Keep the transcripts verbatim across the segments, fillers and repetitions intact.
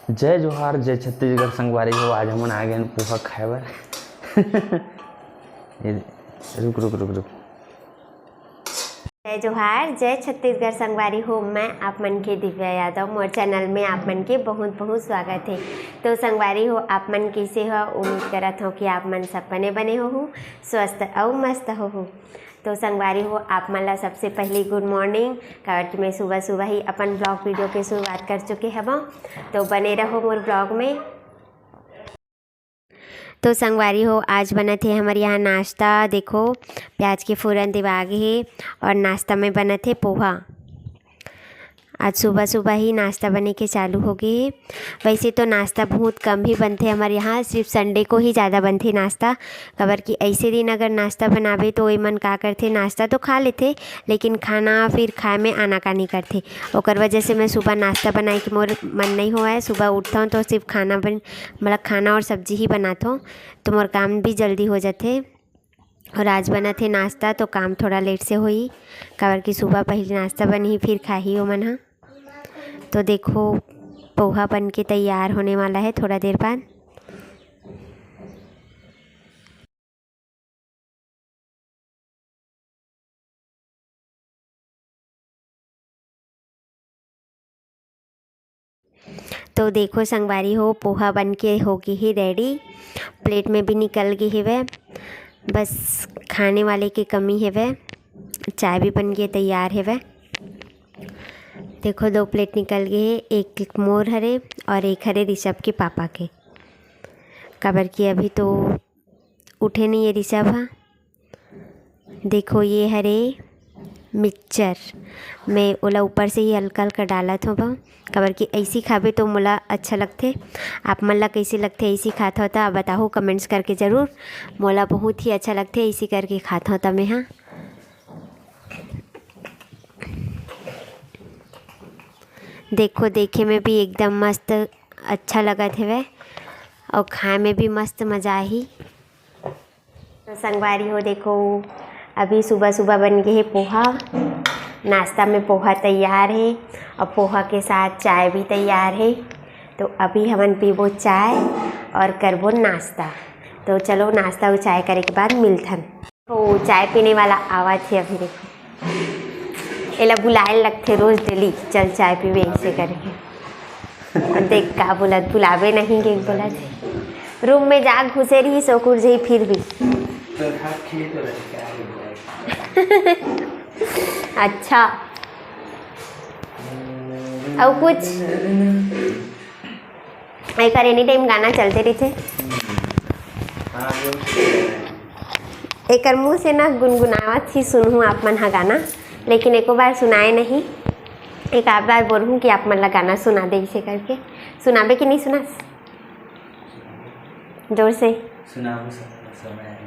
जय जोहार, जय छत्तीसगढ़ संगवारी हो। आज हमन आ गए पोहा खाए बर। ये, रुक, रुक, रुक, रुक। जय जोहार, जय छत्तीसगढ़ संगवारी हो। मैं आप मन के दिव्या यादव, मोर चैनल में आप मन के बहुत बहुत स्वागत है। तो संगवारी हो, आप मन कैसे हो? उम्मीद करत हो कि आप मन सब बने बने हो, स्वस्थ अउ मस्त हो। तो संगवारी हो, आप मन ला सबसे पहले गुड मॉर्निंग, काबर कि मैं सुबह सुबह ही अपन ब्लॉग वीडियो के शुरुआत कर चुके हवं। तो बने रहो मोर ब्लॉग में। तो संगवारी हो, आज बनत हे हमर यहाँ नाश्ता। देखो, प्याज के फोरन दिवा गे हे और नाश्ता में बनत हे पोहा। आज सुबह सुबह ही नाश्ता बने के चालू हो गे हे। वैसे तो नाश्ता बहुत कम ही बनथे हमर यहाँ, सिर्फ संडे को ही ज़्यादा बनथे नाश्ता, काबर कि ऐसे दिन अगर नाश्ता बनाबे तो एमन का करथे, नाश्ता तो खा लेथे, लेकिन खाना फिर खाए में आनाकानी करथे। ओकर वजह से मैं सुबह नाश्ता बनाए के मोर मन नहीं होवय। सुबह उठथौं तो सिर्फ खाना बन, मतलब खाना और सब्जी ही बनाथौं, तो मोर काम भी जल्दी हो जाथे। और आज बनत हे नाश्ता, तो काम थोड़ा लेट से होई, काबर कि सुबह पहले नाश्ता बनही, फिर खाही ओमन ह। तो देखो, पोहा बन के तैयार होने वाला है थोड़ा देर बाद। तो देखो संगवारी हो, पोहा बन के हो गे हे रेडी, प्लेट में भी निकल गे हेवय। बस खाने वाले के कमी हेवय। चाय भी बन के तैयार हेवय। देखो, दो प्लेट निकल गे हे, एक मोर हरे और एक हरे ऋषभ के पापा के, काबर कि अभी तो उठे नहीं ये ऋषभ ह। देखो, ये हरे मिक्सचर, मैं ओला ऊपर से ही हल्का हल्का डालत हौं, काबर कि ऐसी खाबे तो मोला अच्छा लगथे। आप मन ला कैसे लगथे ऐसी खात हो त बताहू कमेंट्स करके जरूर। मोला बहुत ही अच्छा लगथे ऐसी करके खात हो त मैं ह। देखो, देखे में भी एकदम मस्त अच्छा लगत हेवय और खाए में भी मस्त मजा आही। तो संगवारी हो, देखो, अभी सुबह सुबह बन गे हे पोहा। नाश्ता में पोहा तैयार हे और पोहा के साथ चाय भी तैयार हे। तो अभी हमन पीबो चाय और करबो नाश्ता। तो चलो, नाश्ता और चाय करे के बाद मिलथन। तो चाय पीने वाला आवत हे अभी, देखो। एला बुलाए लगथे रोज डेली, "चल चाय पीबे," ऐसे करके। देख का बोलत, बुलावे नहीं के बोलत हे। रूम में जा घुसे रही, सोकुर जही फिर भी। तोर हाथ खिले तो रहे, क्या बोल रहा है? अच्छा। अउ कुछ? एकर एनी टाइम गाना चलते रहिथे। हाँ, जो एकर मुंह से ना गुनगुनावत ही सुनहूँ आप मन ह गाना, लेकिन एको बार सुनाए नहीं। एक आध बार बोलहूँ कि आप मन ला गाना सुना दे, इसे करके। सुनाबे कि नहीं सुनास? जोर से। सुनाबो, सब समय आएगा।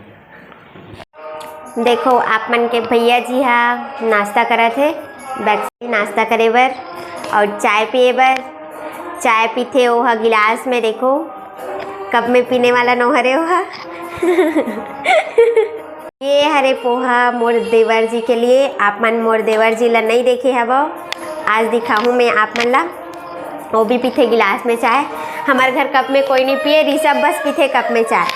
देखो, आप मन के भैया जी हा नाश्ता करत हे, बैठ के नाश्ता करे बर और चाय पिए बर। चाय पीथे ओहा गिलास में, देखो, कप में पीने वाला नोहरे ओहा। ये हरे पोहा मोर देवर जी के लिए। आप मन मोर देवर जी ला नहीं देखे हवो, आज दिखाहूँ मैं आप मन ला। वो भी पीथे गिलास में चाय। हमारे घर कप में कोई नहीं पिए, ऋषभ बस पीथे कप में चाय,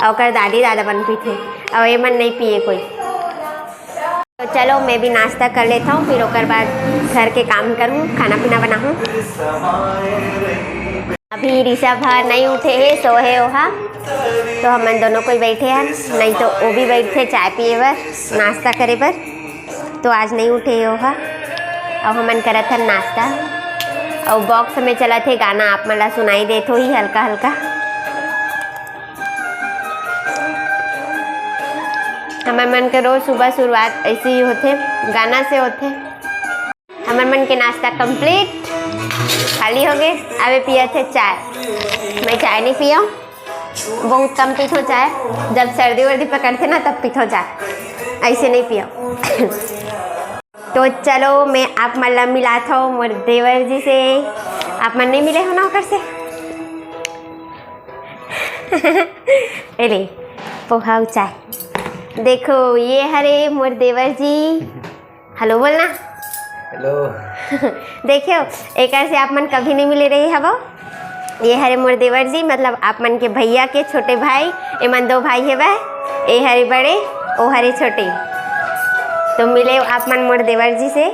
और ओकर दादी दादा मन पीथे, और ये मन नहीं पिए कोई। तो चलो, मैं भी नाश्ता कर लेता हूँ, फिर ओकर बाद घर के काम करूँ, खाना पीना बनाऊँ। अभी ऋषभ ह नहीं उठे हे, सोहे ओहा, तो हमन दोनों कोई बैठे हन, नहीं तो वो भी बैठे चाय पिए बर, नाश्ता करे बर। तो आज नहीं उठे हे ओहा। अब हमन करत हन नाश्ता, और बॉक्स में चलत हे गाना, आप मन ला सुनाई देत होही हल्का हल्का। हमर मन के रोज सुबह शुरुआत ऐसे ही होथे, गाना से होथे। हमर मन के नाश्ता कंप्लीट, खाली हो गए। अबे पियत हे चाय, मैं चाय नहीं पियो, बहुत कम पीथो चाय। जब सर्दी वर्दी पकड़थे ना, तब पीथो चाय, ऐसे नहीं पियो। तो चलो, मैं आप मन ला मिलात हूँ मोर देवर जी से। आप मन नहीं मिले हो ना ओकर से? ए ले, पोहा अउ चाय। देखो, ये हरे मोर देवर जी। हेलो बोलना। हेलो। देखियो, एकर से आप मन कभी नहीं मिले रहे हवो। ये हरे मोर देवर जी, मतलब आप मन के भैया के छोटे भाई, एमन दो भाई हेवय, ए हरे बड़े, ओ हरे छोटे। तो मिले आप मन मोर देवर जी से।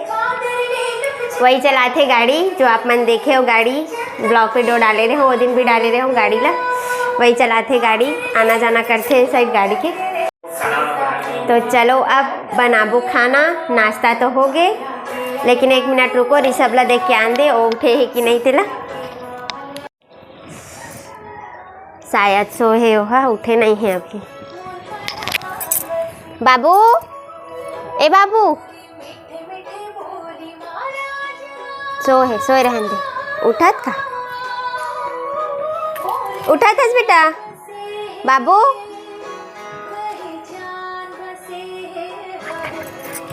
वही चलाथे गाड़ी, जो आप मन देखे हो गाड़ी, vlog video डाले रहे हो, वो दिन भी डाले रहे हो गाड़ी ला। वही चलाथे गाड़ी, आना जाना करथे शायद गाड़ी के। तो चलो अब बनाबो खाना, नाश्ता तो हो गे, लेकिन एक मिनट रुको, ऋषभ ला देख के आन दे, वो उठे हे कि नहीं तेला। शायद सो हे, ओहा उठे नहीं है अभी। बाबू, ए बाबू, सो हे, सोए रहन दे। उठत का? उठत हस बेटा? बाबू,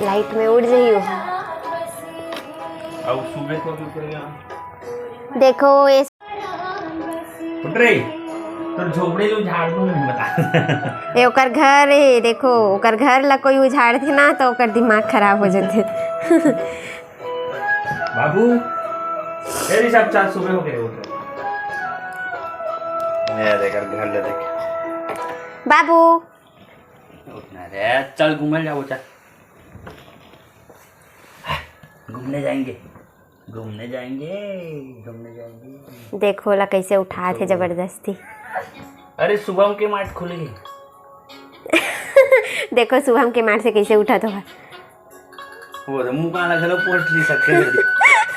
लाइट में उड़ जाइयो। अब सुबह को भी उठ गया। देखो ये उठ रे, तो झोपड़ी जो झाड़ दूं मैं, बता। ए ओकर घर हे, देखो ओकर घर ला कोई उजाड़थे ना तो ओकर दिमाग खराब हो जाथे। बाबू, तेरी सब चार सुबह हो गए, उठ रे। ये देख, घर ले देख। बाबू, उठना रे, चल घूमने जाओ, चल। घूमने जाएंगे, घूमने जाएंगे, घूमने जाएंगे। देखो ला कैसे उठात हे जबरदस्ती। अरे शुभम के मार्ट खुल गई। देखो शुभम के मार्ट से कैसे उठा तो है। वो तो मुंह कान ला घलो पोंछ नहीं सकते जल्दी।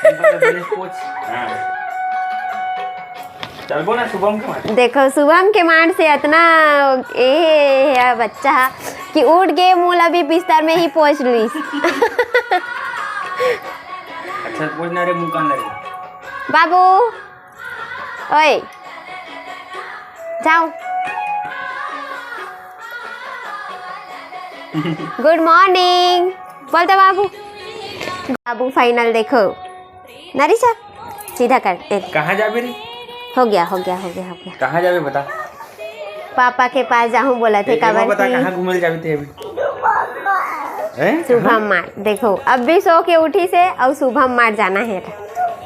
मुंह कान ला पहले पोंछ। हाँ। चलबो ना शुभम के मार्ट। देखो शुभम के मार्ट से इतना ए हे बच्चा कि उठ के मुंह ला भी बिस्तर में ही पोंछ लीस। अच्छा पोंछ ना रे, मुंह कान ला रे। बाबू, ओए, जाओ। गुड मॉर्निंग बोल तो बाबू। बाबू फाइनल देखो, नरिशा सीधा कर। ए, कहाँ जाबे रे? हो गया, हो गया, हो गया, हो गया। कहाँ जाबे बता? पापा के पास जाहूँ बोलत हे, ए, काबर एमा बता, कि कहाँ घूमे ले जाबे ते अभी? हैं? शुभम मार्ट। देखो, अब भी सो के उठिस हे अउ शुभम मार्ट जाना हे।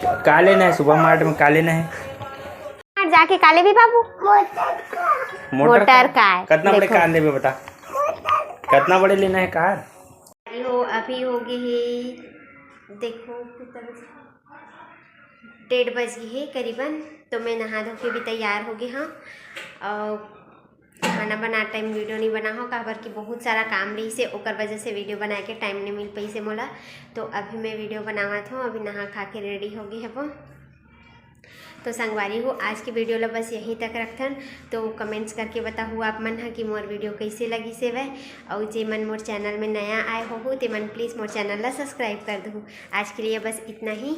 का लेना हे शुभम मार्ट में, का लेना हे? मार्ट जाके का लेबे बाबू? Motor car. Motor car. कितना बड़े देखो। कार लेबे बता? कितना बड़े लेना हे कार? अरे हो, अभी हो गए हे, देखो कितना बजे? डेढ़ बज गए हे करीबन। तो मैं नहा धो के भी तैयार हो गए हाँ। और खाना बना टाइम वीडियो नहीं बना हो, काबर कि बहुत सारा काम रहिस हे, ओकर वजह से वीडियो बनाए के टाइम नहीं मिल पाइस हे मोला। तो अभी मैं वीडियो बनावत हूँ, अभी नहा खा के रेडी हो गए हवो। तो संगवारी हो, आज की वीडियो ला बस यहीं तक रखथन। तो कमेंट्स करके बताहू आप मन ह कि मोर वीडियो कैसे लगिस हेवय, अउ जे मन मोर चैनल में नया आए होहू, ते मन प्लीज मोर चैनल ला सब्सक्राइब कर दहू। आज के लिए बस इतना ही।